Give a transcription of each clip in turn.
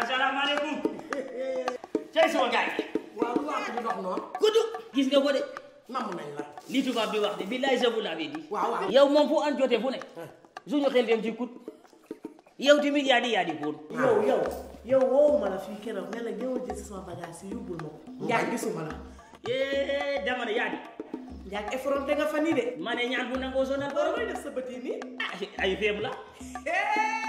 asalaamaaleykum. tey sama gars yi. waaw lu wax di dox noonu. kudu gis nga ko de. namm nañ la. li tubaab bi wax de billaay je vous l'avais dit. waaw waaw yow moom fu an jotee fu ne. suñu xel dem ci kut. yow tamit yaa di poon. yow woowu ma la fii keroog ne la ñëwal jël sama bagage yi yóbbul ma ko. Ndiaye gisuma la. dama ne yaa di. Ndiaye effronté nga fa nii de. ma ne ñaan bu nangoo sonal borom. looy def sa bët yi nii. ay feeb la.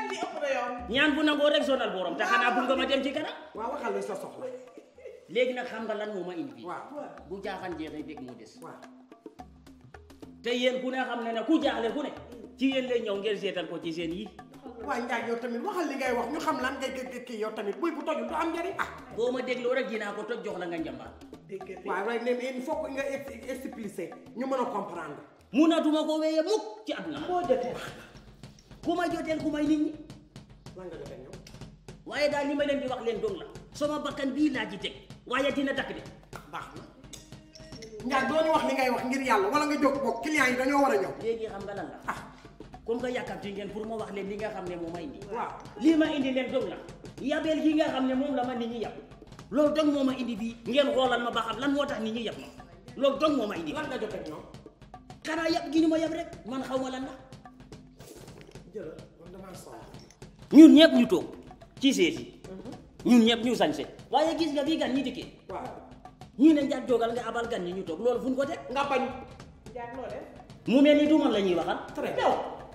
li ëpp na yow. ñaan bu nangoo rek sonal borom te xanaa bu nga ma dem ci kanam. waaw waxal li sa soxla. léegi nag xam nga lan moo ma indi fii. waaw bu jaaxaan jeexee dégg mu des. waaw te yéen ku ne xam ne ne ku jaaxle ku ne ci yéen lay ñëw ngeen seetal ko ci seen yi. waaw Ndiaye yow tamit waxal li ngay wax ñu xam lan ngay kii yow tamit buy bu tojul du am njëriñ. boo ma dégloo rek dinaa ko toj jox la nga njambaar. waaw waaye ne il faut que nga expliquer ñu mën a comprendre. munatuma ko wéye mukk ci àdduna. moo jotee. ku ma joteel ku may nit ñi. lan nga jotee ñëw. waaye daal li ma leen di wax leen dong la. sama bakkan bii laa ci teg waaye dina dakk de. baax na Ndiaye doo ñu wax li ngay wax ngir yàlla wala nga jóg boog client yi dañoo war a ñëw. léegi xam nga lan la. comme que yàkkamti ngeen pour ma wax leen li nga xam ne moo ma indi. waaw lii ma indi leen dong la. yabeel gi nga xam ne moom la ma nit ñi yab. loolu dong moo ma indi bii ngeen xoolal ma ba xam lan moo tax nit ñi yab ma loolu dong moo ma indi. lan nga jotee ñoom. xanaa yab gi ñu ma yab rek man xaw ma lan la. jërëjëf man damaa soxla. ñun ñëpp ñu toog ci seesi ñun ñëpp ñu sañse waaye gis nga bii gan ñi dikkee. waaw ñii ne njaat jogal nga abal gan ñi ñu toog loolu fu ñu ko teg. nga bañ. Ndiaye loo def. mu mel ni du man la ñuy waxal. très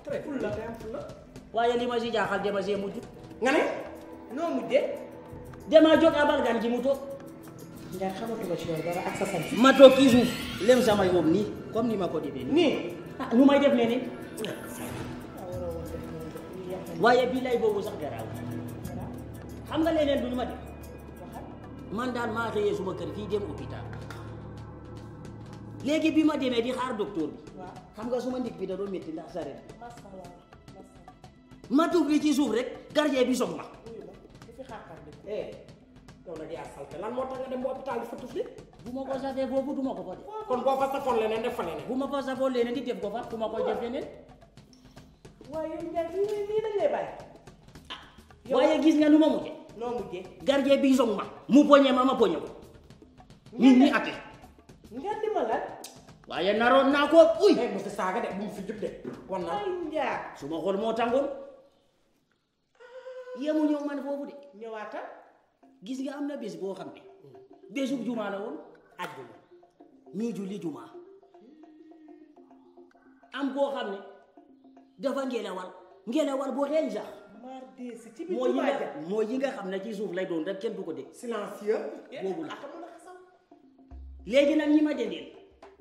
très ful la waaye li ma si jaaxal dama see mujj. nga ne. noo mujjee. damaa jóg abal gan ji mu toog. Ndiaye xamatuma ci yow dara ak sa sant. ma toog ci suuf lem sama yoon nii comme ni ma ko defee nii. nu may def ne ni waaye bii lay boobu sax garaaw xam nga leneen du ñu ma def man daal maa xëyee suma kër fii dem hôpital léegi bi ma demee di xaar docteur bi xam nga suma ndig bi da doon métti ndax saret ma tuub li ci suuf rek gardien bi soog ma yow nag yaa salte lan moo tax nga dem ba hôpital di fa tufli. bu ma ko safee foofu du ma ko fa def kon boo fa safoon leneen def fa leneen. bu ma fa safoon leneen di def ko fa du ma koy def leneen waaye yow Ndiaye lii dañ lay bàyyi. waaye gis nga nu ma mujjee noo mujjee. gardien bi soog ma mu poñe ma poñe ko ñun ñi atte nga di ma lan. waaye naroon naa ko uy mu fi saaga de bu mu fi jub de. wan naa ay Ndiaye. su ma xool moo tàngoon yemu ñëw man foofu de ñëwaata. gis nga am na bés boo xam ne bésub jumaa la woon àjjuma. ñuy julli jumaa am koo xam ne dafa ngelawal boo xeeñ sax ci biir jumaa ja mooy yi nga xam ne ci suuf lay doon rek kenn du ko dégg silencieux. boobu la léegi nag ñi ma dendeel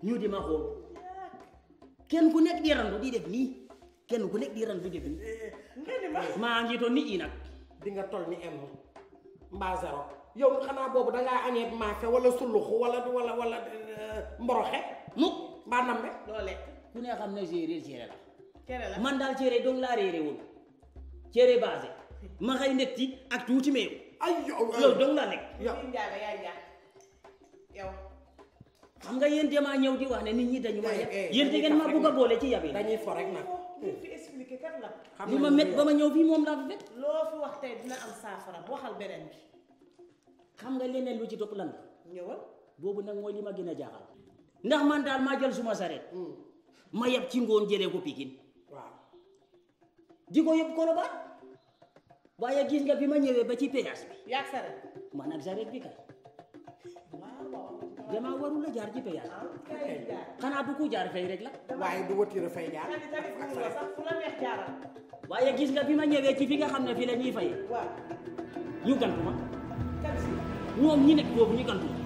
ñu di ma xool kenn ku nekk di randu di def nii kenn ku nekk di randu di def nii maa ngi toon nit yi nag di nga toll ni M mbaa zéro yow xanaa boobu dangaa añeeb maafe wala suluxu wala mboroxe mu mbaa nambe. loolee. ku ne xam ne séeréer cere la cere la man daal cere dong laa réere woon cere basé ma xëy nekk ci ak tuuti meew ay yow loolu dong laa nekk yow Ndiaye yaay Ndiaye yow. xam nga yéen damaa ñëw di wax ne nit ñi dañu ma yab yéen da dañuy ngeen ma bugg a boole ci yabe dañuy fo rek nag. li fi expliqué kat la. li ma met ba ma ñëw fii moom laa fi fekk loo fi wax tey dina am saafara waxal beneen bi. xam nga leneen lu ci topp lan la ñëwal. boobu nag mooy li ma gën a jaaxal ndax man daal maa jël suma sareet ma yab ci ngoon jëlee ko Pikine waaw. di ko yóbbu Colobane waaye gis nga bi ma ñëwee ba ci péage bi yaa sare. man ak sareet bi kay waaw. damaa warul a jaar ci péage kay jaar. xanaa du ko jaar fay rek la waaye du wëtiir fay jaar. sax fu la neex jaaral. waaye gis nga bi ma ñëwee ci fi nga xam ne fi la ñuy fay waaw. ñu gantu ma kan si. ñoom ñi nekk foofu ñu gantu ma